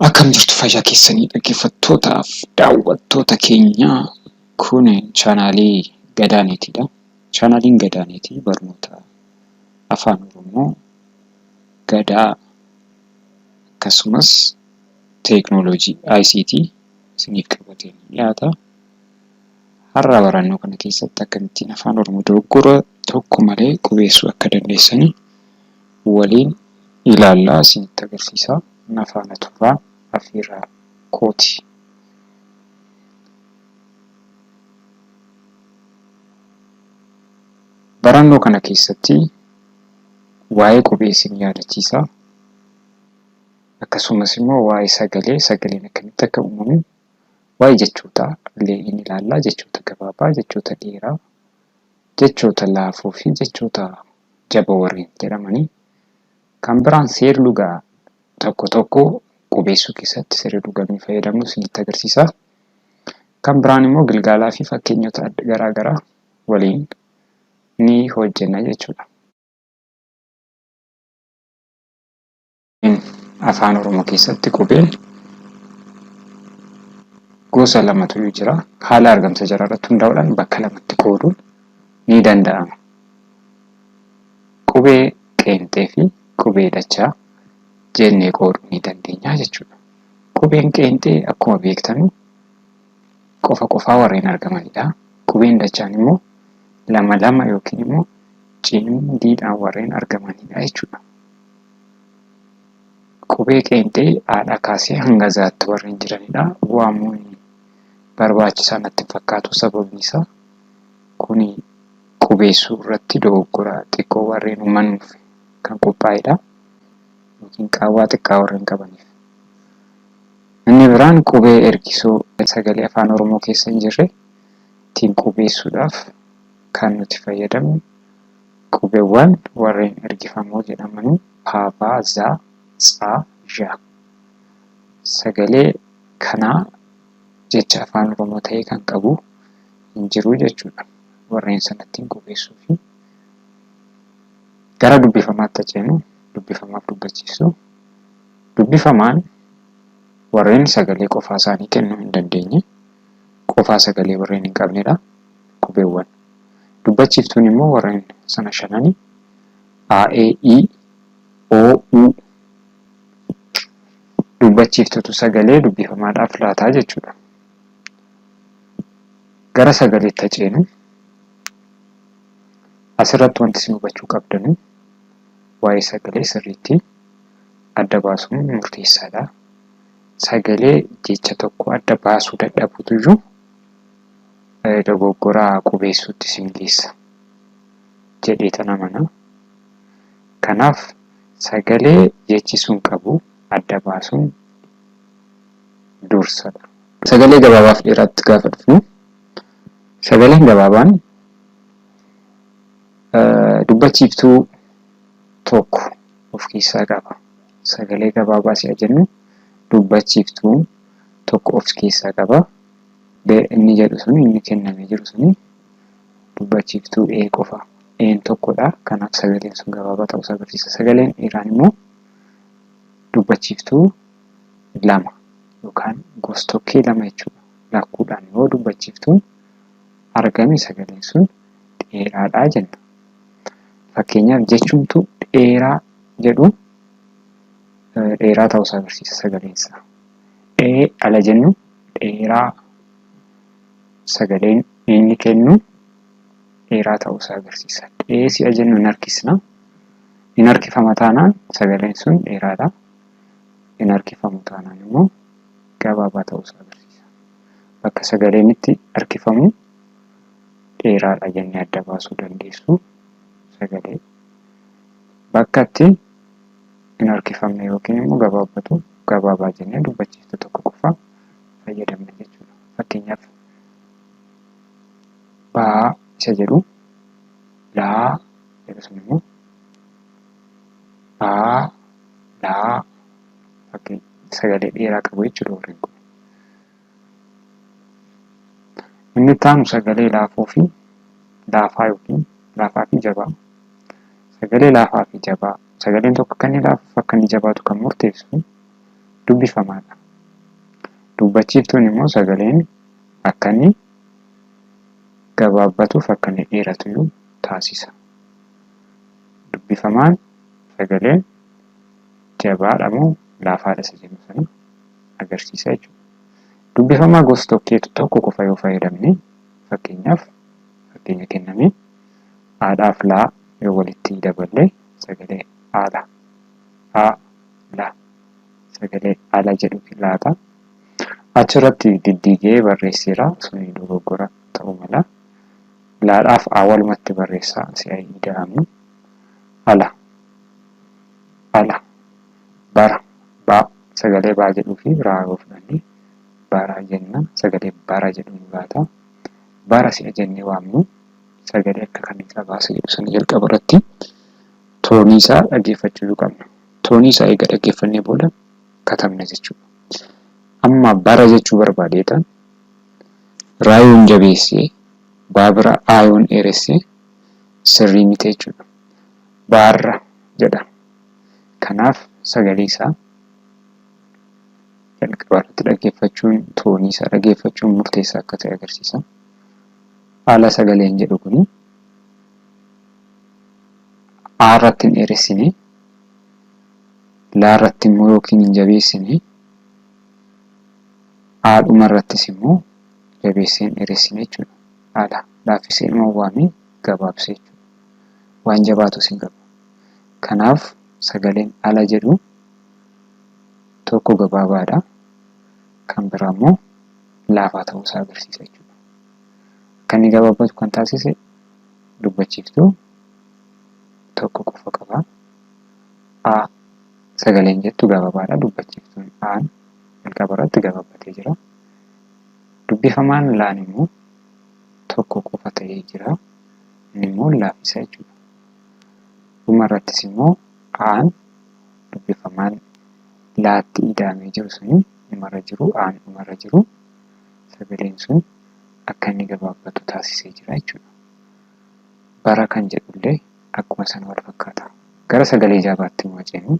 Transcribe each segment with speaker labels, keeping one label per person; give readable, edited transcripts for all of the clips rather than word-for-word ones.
Speaker 1: Akkam jirtu fayyaa keessanii dhaggeeffattootaaf daawwattoota keenya kun chaanaalii Gadaaniitiidha. Chaanaaliin Gadaaniitii barnoota afaan Oromoo Gadaa akkasumas teeknooloojii ICT isiniif qabatee ni dhiyaata. Har'a barannoo kana keessatti akkamittiin afaan Oromoo dogoggora tokko malee qubeessuu akka dandeessanii waliin ilaallaa isinitti agarsiisa. Na faana turaa afeerraa kooti. Barannoo kana keessatti waa'ee qubee isin yaadachiisa. Akkasumas immoo waa'ee sagalee, sagaleen akkamitti akka uumamu, waa'ee jechootaa illee in ilaalla. Jechoota gabaabaa, jechoota dheeraa, jechoota laafoo fi jechoota jaboo warreen jedhamanii. Kan biraan seer-luga tokko tokko qubeessuu keessatti seer-luga nuyi fayyadamnu isinitti agarsiisa. Kan biraan immoo gilgaalaa fi fakkeenyota garaa garaa waliin ni hojjenna jechuudha. Afaan Oromoo keessatti qubeen gosa lamatu jira. Haala argamsa jaraa irratti hundaa'uudhaan bakka lamatti qooduun ni danda'ama. Qubee qeenxee fi qubee dachaa jennee qooduu ni dandeenya jechuudha. Qubeen qeenxee akkuma beektanu qofa qofaa warreen argamanidha. Qubeen dachaan immoo lama lama yookiin immoo cimdiidhaan warreen argamanidha jechuudha. Qubee qeenxee haadhaa kaasee hanga zaatti warreen jiranidha. Waamuun barbaachisaa natti hin fakkaatu sababni isaa kuni qubeessuu irratti dogoggora xiqqoo warreen uumanuuf kan qophaa'edha. Yookiin qaawwaa xiqqaa warreen qabaniif. Inni biraan qubee ergisoo sagalee afaan Oromoo keessa hin jirre ittiin qubeessuudhaaf kan nuti fayyadamnu qubeewwan warreen ergifamoo jedhamanii pa, va, za, tsa, zha. Sagalee kanaa jecha afaan Oromoo ta'ee kan qabu hin jiru jechuudha. Warreen sana ittiin qubeessuu fi gara dubbifamaatti ceenu dubbifamaaf dubbachiisu. Dubbifamaan warreen sagalee qofaa isaanii kennuu hin dandeenye, qofaa sagalee warreen hin qabnedha. Qubeewwan. Dubbachiiftuun immoo warreen sana shanani A, E, I, O, U. Dubbachiiftutu sagalee dubbifamaadhaaf laataa jechuudha. Gara sagaleetti ceenu. Asirratti wanti isin hubachuu qabdanu waa'ee sagalee sirriitti adda baasuun murteessaadha. Sagalee jecha tokko adda baasuu dadhabuutu iyyuu dogoggora qubeessuutti isin geessa jedheetan amana. Kanaaf sagalee jechi sun qabu adda baasuun dursadha. Sagalee gabaabaaf dheeraatti gaafa dhufnu sagaleen gabaabaan dubbachiiftuu tokko of keessaa qaba. Sagalee gabaabaa si'a jennu dubbachiiftuu tokko of keessaa qaba. B inni jedhu suni inni kennamee jiru suni dubbachiiftuu E qofa. E'n tokkodha. Kanaaf sagaleen sun gabaabaa ta'uusaa agarsiisa. Sagaleen dheeraan immoo dubbachiiftuu lama yookaan gostokkee lama jechuudha. Lakkuudhaan yoo dubbachiiftuun argame sagaleen sun dheeraadha jenna. Fakkeenyaaf jechumtu dheeraa jedhu dheeraa ta'uusaa agarsiisa sagaleen isaa. Dhee ala jennu dheeraa sagaleen inni kennu dheeraa ta'uusaa agarsiisa. Dhee si'a jennu hin harkisna. Hin harkifama taanaan sagaleen sun dheeraadha. Hin harkifamu taanaan immoo gabaabaa ta'uusaa agarsiisa. Bakka sagaleen itti harkifamu dheeraadha jennee adda baasuu dandeessu sagalee. Bakka itti hin harkifamne yookiin immoo gabaabbatu gabaabaa jennee dubbachiiftuu tokko qofa fayyadamna jechuudha. Fakkeenyaaf baa isa jedhu laa jedhu sun immoo baa laa fakkeenya sagalee dheeraa qabu jechuudha warreen kun. Inni itti aanu sagalee laafoo fi laafaa yookiin laafaa fi jabaa. Sagalee laafaa fi jabaa. Sagaleen tokko akka inni laafuuf akka inni jabaatu kan murteessu Dubbifamaadha. Dubbachiiftuun immoo sagaleen akka inni gabaabbatuuf akka inni dheeratu taasisa. Dubbifamaan sagaleen jabaadha moo laafaadha isa jennu sana agarsiisa jechuudha. Dubbifamaa gosa tokkeetu tokko qofa yoo fayyadamne, fakkeenyaaf fakkeenya kenname aadhaaf laa yoo walitti daballe sagalee aala, a la, sagalee ala jedhu laata. Achirratti diddiigee barreesseera, suni dogoggora ta'uu mala. Laadhaaf a walumatti barreessaa si'a ida'amnu ala, ala, bara, ba, sagalee baa jedhuu fi raa yoo fudhanne bara jenna, sagalee bara jedhu nu laata. Bara si'a jennee waamnu sagalee akka kamii qabaa isa jedhu sana jalqaba irratti toonii isaa dhaggeeffachuu qabna. Toonii isaa eega dhaggeeffannee booda katabna jechuudha. Amma bara jechuu barbaadeetan raayoon jabeessee baa bira aayoon dheeressee sirrii miti jechuudha. Baarra jedha. Kanaaf sagalee isaa jalqaba irratti dhaggeeffachuun, toonii isaa dhaggeeffachuun murteessaa akka ta'e agarsiisa. Haala sagaleen jedhu kuni A irratti hin dheeressine, laa irratti immoo yookiin hin jabeessine, A dhuma irrattis immoo jabeessee hin dheeressine jechuudha. Haala laaffisee dhuma waamee gabaabsee jechuudha. Waan jabaatus hin qabu. Kanaaf sagaleen ala jedhu tokko gabaabaadha. Kan biraa immoo laafaa ta'uu isaa agarsiisa jechuudha. Akka inni gabaabbatu kan taasise dubbachiiftuu tokko qofa qaba. A sagaleen jettu gabaabaadha. Dubbachiiftuun A'n jalqaba irratti gabaabbatee jira. Dubbifamaan laan immoo tokko qofa ta'ee jira. Inni immoo laaffisa jechuudha. Dhuma irrattis immoo A'n dubbifamaan laatti ida'amee jiru suni dhumarra jiru, A'n dhumarra jiru sagaleen sun akka inni gabaabbatu taasisee jira jechuudha. Bara kan jedhullee akkuma sana wal fakkaata. Gara sagalee jabaatti immoo ceenu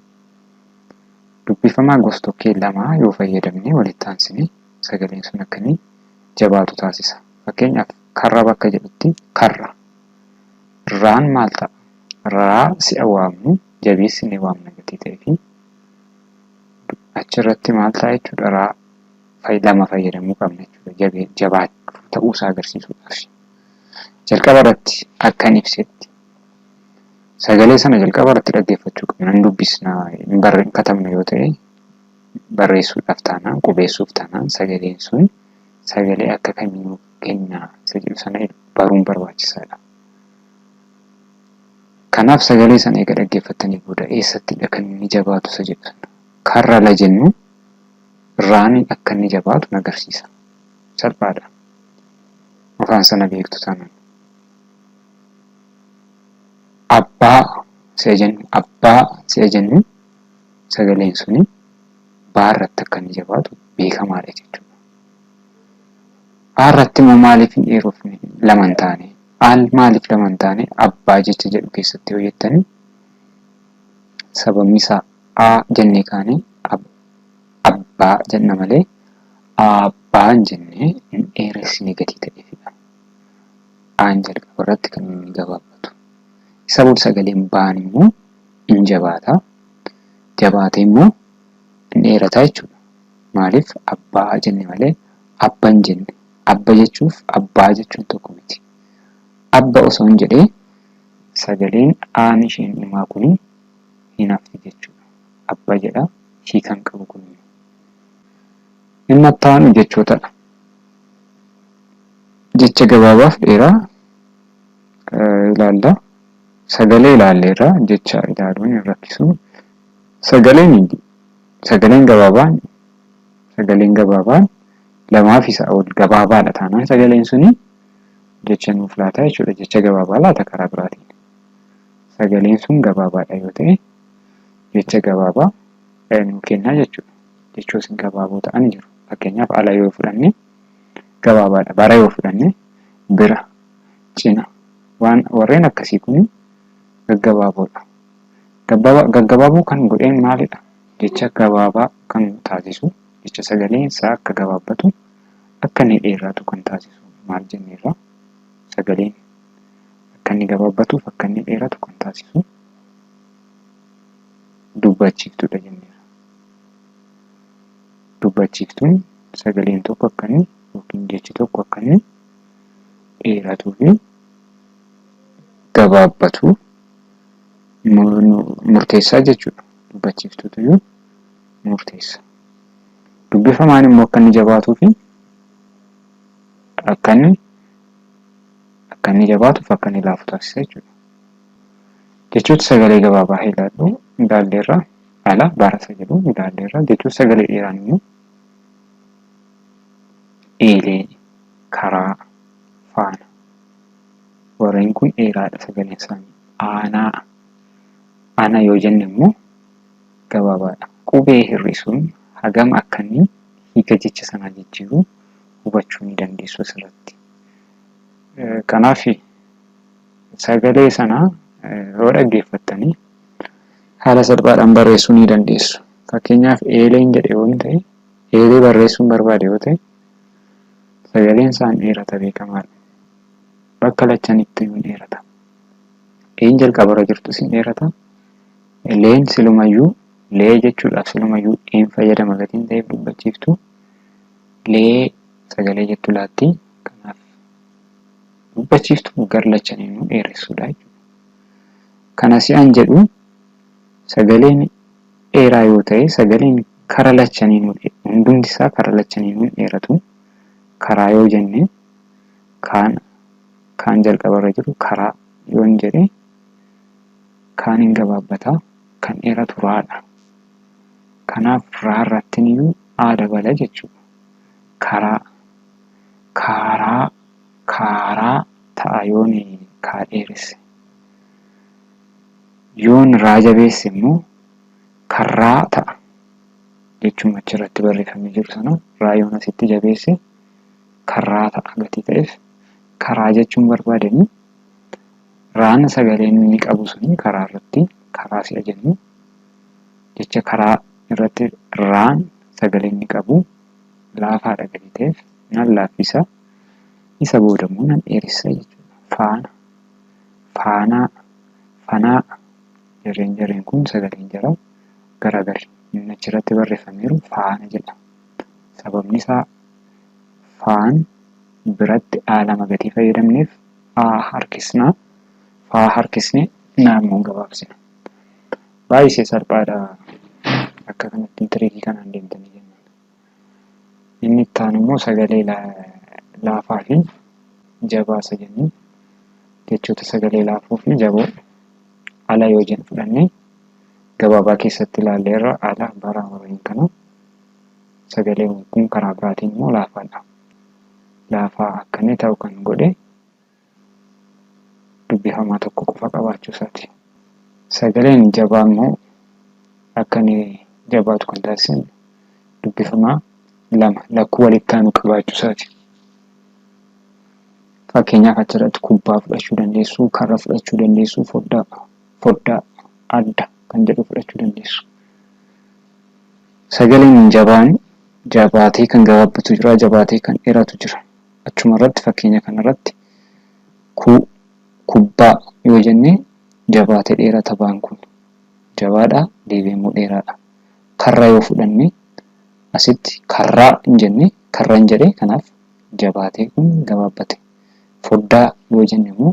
Speaker 1: dubbifamaa gostokkee lama yoo fayyadamne walitti aansine sagaleen sun akka inni jabaatu taasisa. Fakkeenyaaf karra bakka jedhutti karra. Raan maal ta'a? Raa si'a waamnu jabeessinee waamna gatii ta'ee fi achirratti maal ta'a jechuudha, raa lama fayyadamuu qabna jechuudha, jabaa ta'uusaa agarsiisuudhaaf. Jalqaba irratti akkan ibsetti sagalee sana jalqaba irratti dhaggeeffachuu qabna. Hin dubbisna, hin katabna yoo ta'e, barreessuudhaaf taanaan, qubeessuuf taanaan sagaleen sun sagalee akka kamii nuuf kenna isa jedhu sana baruun barbaachisaadha. Kanaaf sagalee sana eega dhaggeeffattanii booda eessattidha kan inni jabaatu isa jedhu sana. Karra la jennu raan akka inni jabaatu agarsiisa. Salphaadha. Afaan sana beektu taanaan. Abbaa si'a jennu, abbaa si'a jennu sagaleen suni baa irratti akka inni jabaatu beekamaadha jechuudha. A irratti immoo maaliif hin dheerofne, lama hin taane? Al maaliif lama hin taane abbaa jecha jedhu keessatti yoo jettani, sababni isaa A jennee kaane abbaa jenna malee abbaa hin jennee hin dheeressine gatii ta'eefidha. Aan jalqaba irratti kan inni gabaabbatu. Isa booda sagaleen baan immoo hin jabaata. Jabaatee immoo hin dheerata jechuudha. Maaliif abbaa jenne malee abba hin jenne? Abba jechuuf abbaa jechuun tokko miti. Abba osoo hin jedhee sagaleen aan isheen dhumaa kuni hin hafti jechuudha. Abba jedha, hiika hin qabu kun. Inni itti aanu jechootadha. Jecha gabaabaaf dheeraa ilaalla. Sagalee ilaalleerra, jecha ilaaluun hin rakkisu. Sagaleen sagaleen gabaabaan sagaleen gabaabaan lamaa fi isaa ol gabaabaadha taanaan sagaleen suni jecha nuuf laata jechuudha. Jecha gabaabaa laata karaa biraatiin. Sagaleen sun gabaabaadha yoo ta'e jecha gabaabaa nuu kennaa jechuudha. Jechootni gabaaboo ta'an jiru. Fakkeenyaaf ala yoo fudhanne gabaabaadha. Bara yoo fudhanne, bira, cina, waan warreen akkasii kun gaggabaaboodha. Gaggabaaboo kan godheen maalidha? Jecha gabaabaa kan taasisu, jecha sagaleen isaa akka gabaabbatu, akka inni dheeratu kan taasisu maal jenneerra? Sagaleen akka inni gabaabbatuuf akka inni dheeratu kan taasisu dubbachiiftuudha jenneerra. Dubbachiiftuun sagaleen tokko akka inni yookiin jechi tokko akka inni dheeratuu fi gabaabbatu murteessaa jechuudha. Dubbachiiftuutu iyyuu murteessa. Dubbifamaan immoo akka inni jabaatuu fi akka inni jabaatuuf akka inni laafu taasisa jechuudha. Jechoota sagalee gabaabaa ilaallu ilaalleerra, ala barasa jedhu ilaalleerra. Jechoota sagalee dheeraan immoo eelee, karaa, faana. Warreen kun dheeraadha sagaleen isaanii. Aanaa, ana yoo jenne immoo gabaabaadha. Qubee hir'isuun hagam akka inni hiika jecha sanaa jijjiiru hubachuu ni dandeessu asirratti. Kanaaf sagalee sana yoo dhaggeeffattanii haala salphaadhaan barreessuu ni dandeessu. Fakkeenyaaf, eeleen jedhe yoo ta'e, eelee barreessuun barbaade yoo ta'e, sagaleen isaan dheerata, beekamaadha. Bakka lachanitti iyyuu dheerata. Een jalqabarra jirtus hin dheerata. Leen silumayyuu lee jechuudhaaf silumayyuu een fayyadama gatiin ta'eef dubbachiiftu lee sagalee jettu laatti. Kanaaf dubbachiiftu gar lachaniinuu dheeressuudha jechuudha. Kana si'an jedhu, sagaleen dheeraa yoo ta'e, sagaleen kara lachaniinuu, hundumti isaa kara lachaniinuu dheeratu. Karaa yoo jenne, kaan jalqabarra jiru karaa yoon jedhe, kaan hin gabaabbataa, kan dheeratu raadha. Kanaaf raa irratti iyyuu aa dabala jechuudha. Karaa, kaaraa, kaaraa ta'a yoon kaa dheeresse. Yoon raa jabeesse immoo karraa ta'a. Jechuun achirratti barreeffamee jiru sana raa yoon asitti jabeesse karraa ta'a gatii ta'eef, karaa jechuun barbaadanii raan sagaleen inni qabu suni karaa irratti, karaa si'a jennu, jecha karaa irratti raan sagaleen inni qabu laafaadha gatii ta'eef nan laaffisa, isa booda immoo nan dheeressa jechuudha. Faana, faanaa, fanaa, jarreen kun sagaleen jara garagari. Inni achirratti barreeffameeru faana jedha. Sababni isaa faan biratti aa lama gatii fayyadamneef aa harkisnaa, faa harkisnee naa immoo gabaabsina. Baay'isee salphaadha akka kanatti trick kanaan deemtanii jennaan. Inni itti aanu immoo sagalee laafaa fi jabaa isa jennu, jechoota sagalee laafoo fi jaboo. Ala yoo jennu fudhannee gabaabaa keessatti ilaalleerra, ala, bara, warreen kana sagaleen kun karaa biraatiin immoo laafaadha. Laafaa akka inni ta'u kan godhe dubbifamaa tokko qofa qabaachuu isaati. Sagaleen jabaa immoo akka inni jabaatu kan taasisan dubbifamaa lama lakkuu walitti aanu qabaachuu isaati. Fakkeenyaaf, achirratti kubbaa fudhachuu dandeessu, karra fudhachuu dandeessu, foddaa, foddaa, adda kan jedhu fudhachuu dandeessu. Sagaleen jabaan jabaatee kan gabaabbatu jira, jabaatee kan dheeratu jira. Achuma irratti, fakkeenya kanarratti, ku, kubbaa yoo jenne jabaatee dheerata baan kun. Jabaadha, deebi'ee immoo dheeraadha. Karra yoo fudhanne, asitti karraa hin jenne, karra hin jedhe, kanaaf jabaatee kun gabaabbate. Foddaa yoo jenne immoo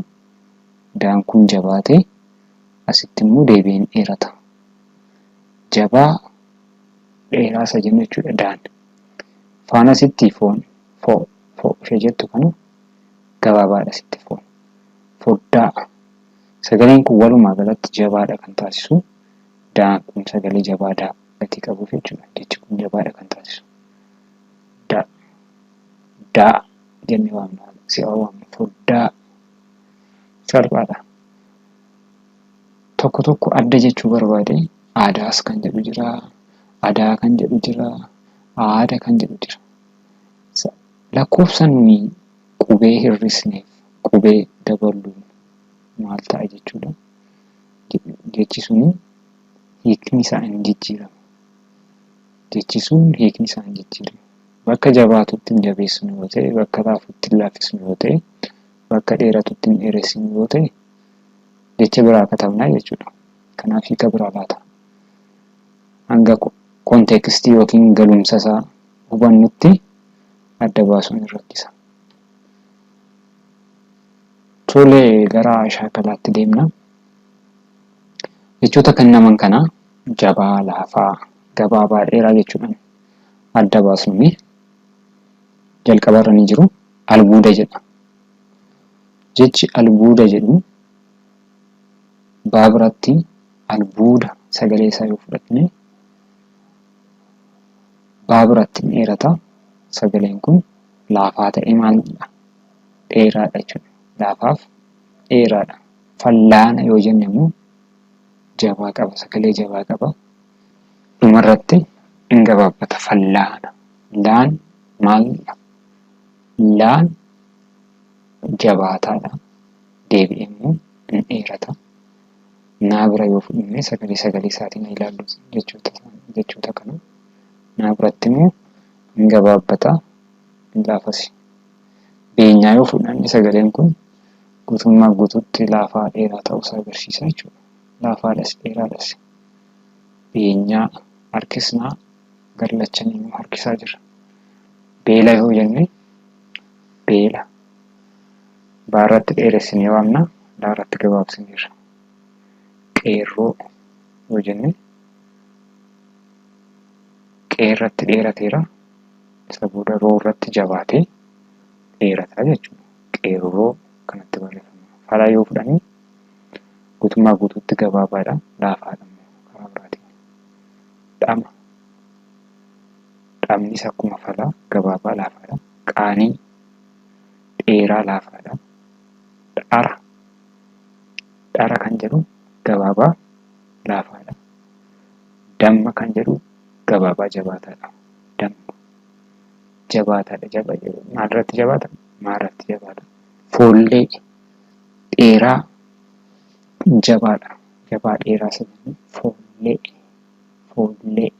Speaker 1: daan kun jabaatee asitti immoo deebi'een dheerata. Jabaa dheeraa isa jennu jechuudha daan. Faana asitti foon, fo, fo ishee jettu kana gabaabaadha asitti foon. Foddaa. Sagaleen kun walumaa galatti jabaadha kan taasisu daan kun sagalee jabaa daa gatii qabuuf jechuudha. Jechi kun jabaadha kan taasisu. Da, daa jennee waamna, si'a waamna, foddaa, salphaadha. Tokko tokko adda jechuu barbaade, aadaas kan jedhu jira, adaa kan jedhu jira, aada kan jedhu jira. Lakkoofsa nuyi qubee hir'isneef qubee daballuun maal ta'a jechuudha. Jechi suni hiikni isaa hin jijjiirama. Jechi sun hiikni isaa hin jijjiiramu. Bakka jabaatutti hin jabeessinu yoo ta'e, bakka laafutti hin laaffisnu yoo ta'e, bakka dheeratutti hin dheeressinu yoo ta'e, jecha biraa katabnaa jechuudha. Kanaaf hiika biraa laata. Hanga konteekstii yookiin galumsa isaa hubannutti adda baasuun hin rakkisa. Tole, gara shaakalaatti deemna. Jechoota kennaman kana jabaa, laafaa, gabaabaa, dheeraa jechuudhaan adda baasnu. Jalqabarra ni jiru albuuda jedha. Jechi albuuda jedhu baa biratti albuuda sagalee isaa yoo fudhatne baa biratti ni dheerata. Sagaleen kun laafaa ta'e maalidha? Dheeraadha jechuudha. Laafaaf dheeraadha. Fallaana yoo jenne immoo jabaa qaba, sagalee jabaa qaba. Dhumarratti hin gabaabbata fallaana. Laan maalidha? Laan jabaataadha. Deebi'ee immoo hin dheerata. Naa bira yoo fudhanne sagalee sagalee isaatiin ilaallu jechoota kana. Naa biratti immoo hin gabaabbata, hin laafasi. Beenyaa yoo fudhanne sagaleen kun guutummaa guutuutti laafaa dheeraa ta'uusaa agarsiisa jechuudha. Laafaadhas dheeraadhas. Beenyaa harkisnaa gar lachaniinuu harkisaa jirra. Beela yoo jenne beela baarratti dheeressinee waamna, laarratti gabaabsineerra. Qeerroo yoo jenne qeerratti dheerateera, isa booda roo irratti jabaatee dheerataa jechuudha. Qeerroo kanatti barreeffama. Falaa yoo fudhanne guutummaa guutuutti gabaabaadha, laafaadha immoo karaa biraatiin. Dhama. Dhamnis akkuma falaa gabaabaa laafaadha. Qaanii dheeraa laafaadha. Dhara. Dhara kan jedhu gabaabaa laafaadha. Damma kan jedhu gabaabaa jabaataadha. Damma jabaataadha. Jaba maalirratti jabaata? Maarratti jabaata. Foollee dheeraa jabaadha. Jabaa dheeraa isa jennu foollee foollee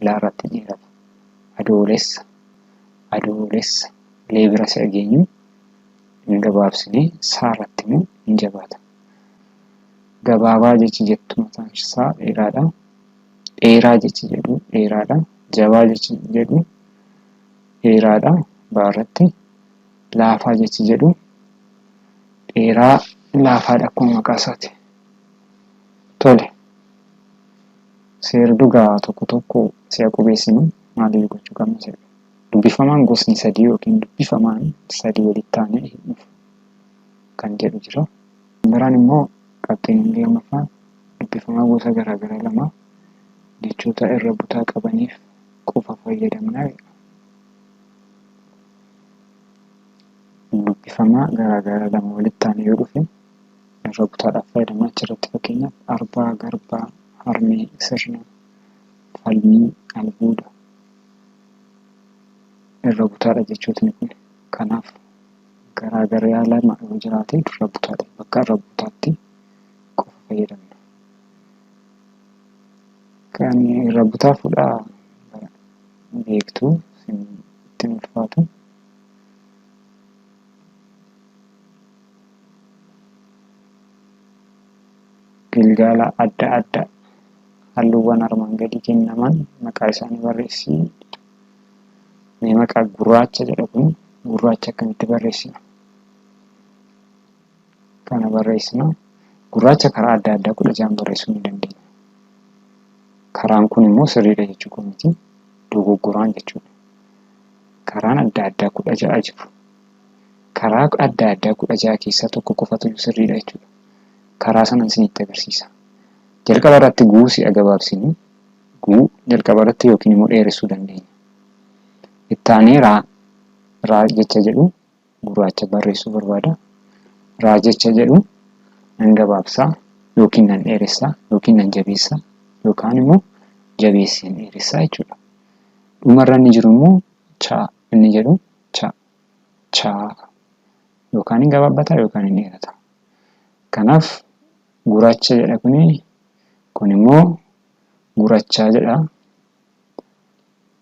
Speaker 1: laarratti dheerata. Adoolessa adoolessa lee bira si'a geenyu hin gabaabsinee saarratti immoo hin jabaata. Gabaabaa jechi jettu mataan isaa dheeraadha. Dheeraa jechi jedhu dheeraadha. Jabaa jechi jedhu dheeraadha. Baarratti laafaa jechi jedhu dheeraa laafaadha akkuma maqaa isaati. Tole. Seerluga tokko tokko si'a qubeessinu maaliif gochuu qabna jedhu. Dubbifamaan gosni sadii yookiin dubbifamaan sadii walitti aanee hin dhufu kan jedhu jira. Biraan immoo qabxiin inni lammaffaan dubbifamaa gosa garaagaraa lama jechoota irra butaa qabaniif qofa fayyadamna jedha. Dubbifamaa garaagaraa lama walitti aanee yoo dhufe irra butaadhaaf fayyadamna. Achirratti fakkeenyaaf arbaa, garbaa, harmee, sirna, falmii, albuuda irra butaadha jechootni kun. Kanaaf garaagaraa lama yoo jiraate irra butaadha. Bakka irra butaatti qofa fayyadamna. Kan irra butaa fudhaa beektu ittiin ulfaatu. Gilgaala adda addaa halluuwwan armaan gadii kennaman maqaa isaanii barreessi. Mee maqaa gurraacha jedha kun gurraacha akkamitti barreessina? Kana barreessina. Gurraacha karaa adda addaa 16 barreessuu ni dandeenya. Karaan kun immoo sirriidha jechuu koo miti. Dogoggoraan jechuudha. Karaan adda addaa 16 jiru. Karaa adda addaa 16 keessaa tokko qofatu sirriidha jechuudha. Karaa sanan isinitti agarsiisa. Jalqaba irratti guu si'a gabaabsinu guu jalqaba irratti yookiin immoo dheeressuu dandeenya. Ittaanee raa raa jecha jedhu gurraacha barreessuu barbaada. Raa jecha jedhu nan gabaabsaa yookiin nan dheeressaa yookiin nan jabeessaa yookaan immoo jabeesseen dheeressaa jechuudha. Dhumarra inni jiru immoo cha inni jedhu cha chaa yookaan hin gabaabbata yookaan hin dheerata. Kanaaf guraacha jedha kuni kun immoo gurachaa jedha.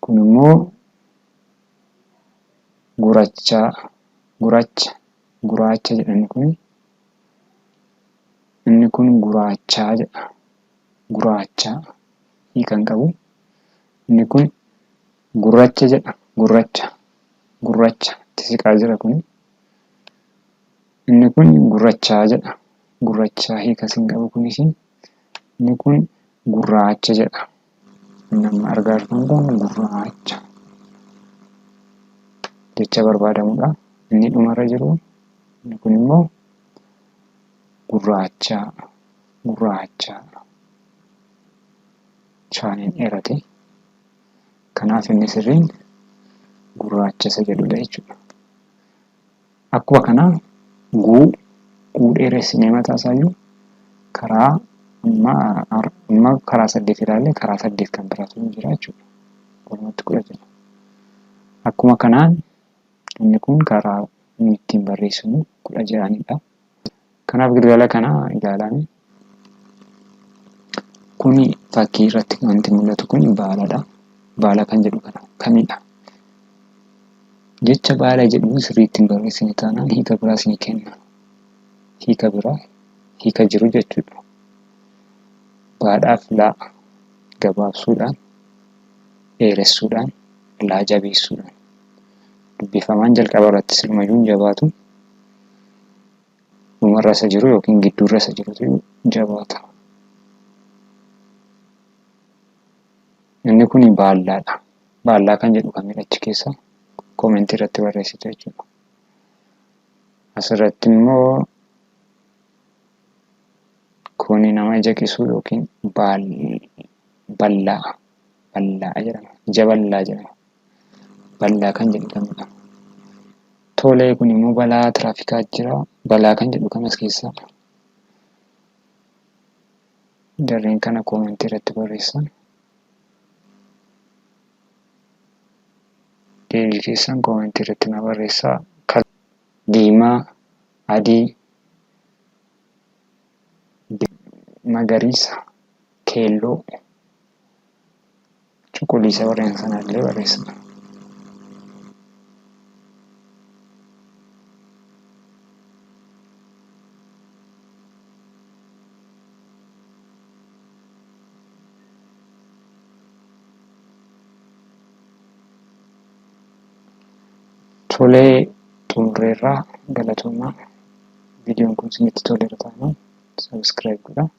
Speaker 1: Kun immoo gurachaa, guracha, guraacha jedha inni kun. Inni kun guraachaa jedha. Guraachaa hiika hin qabu. Inni kun gurracha jedha. Gurracha, gurracha itti siqaa jira kun. Inni kun gurrachaa jedha. Gurrachaa hiikas hin qabu kunis. Inni kun gurraacha jedha. Inni amma argaa jirtan kun gurraacha jecha barbaadamudha. Inni dhumarra jiru inni kun immoo gurraachaa gurraachaa chaaniin dheerate. Kanaaf inni sirriin gurraacha isa jedhudha jechuudha. Akkuma kana guu guu dheeressinee mataa isaayyuu karaa amma amma karaa 8 ilaalle karaa 8 kan biraatu ni jira jechuudha. Walumatti 16. Akkuma kanaan inni kun karaa inni ittiin barreessinu 16nidha. Kanaaf gilgaala kana ilaalame. Kuni fakkii irratti wanti mul'atu kun baaladha. Baala kan jedhu kana kamidha? Jecha baala jedhu sirriitti hin barreessine taanaan hiika biraa isinii kenna. Hiika biraa hiika jiru jechuudha. Baadhaaf laa gabaabsuudhaan, dheeressuudhaan, laa jabeessuudhaan. Dubbifamaan jalqaba irratti silumayyuu hin jabaatu. Dhumarra isa jiru yookiin gidduurra isa jirutu jabaata. Inni kun baallaadha. Baallaa kan jedhu kamidha achi keessa koomentii irratti barreessitu jechuudha. Asirratti immoo kuni nama ija qisuu yookiin ballaa ballaa jedhama. Ija ballaa jedhama. Ballaa kan jedhu kamidha? Tolee kun immoo balaa tiraafikaa jira. Balaa kan jedhu kam as keessaa? Jarreen kana koomentii irratti barreessan. Deebii keessan koomentii irratti na barreessaa. Diimaa, adii, magariisa, keelloo, cuquliisa warreen sana illee barreessaa. Tolee xumurreerraa galatoomaa. Viidiyoon kun isinitti toleera taanaan sabiskiraayib godhaa.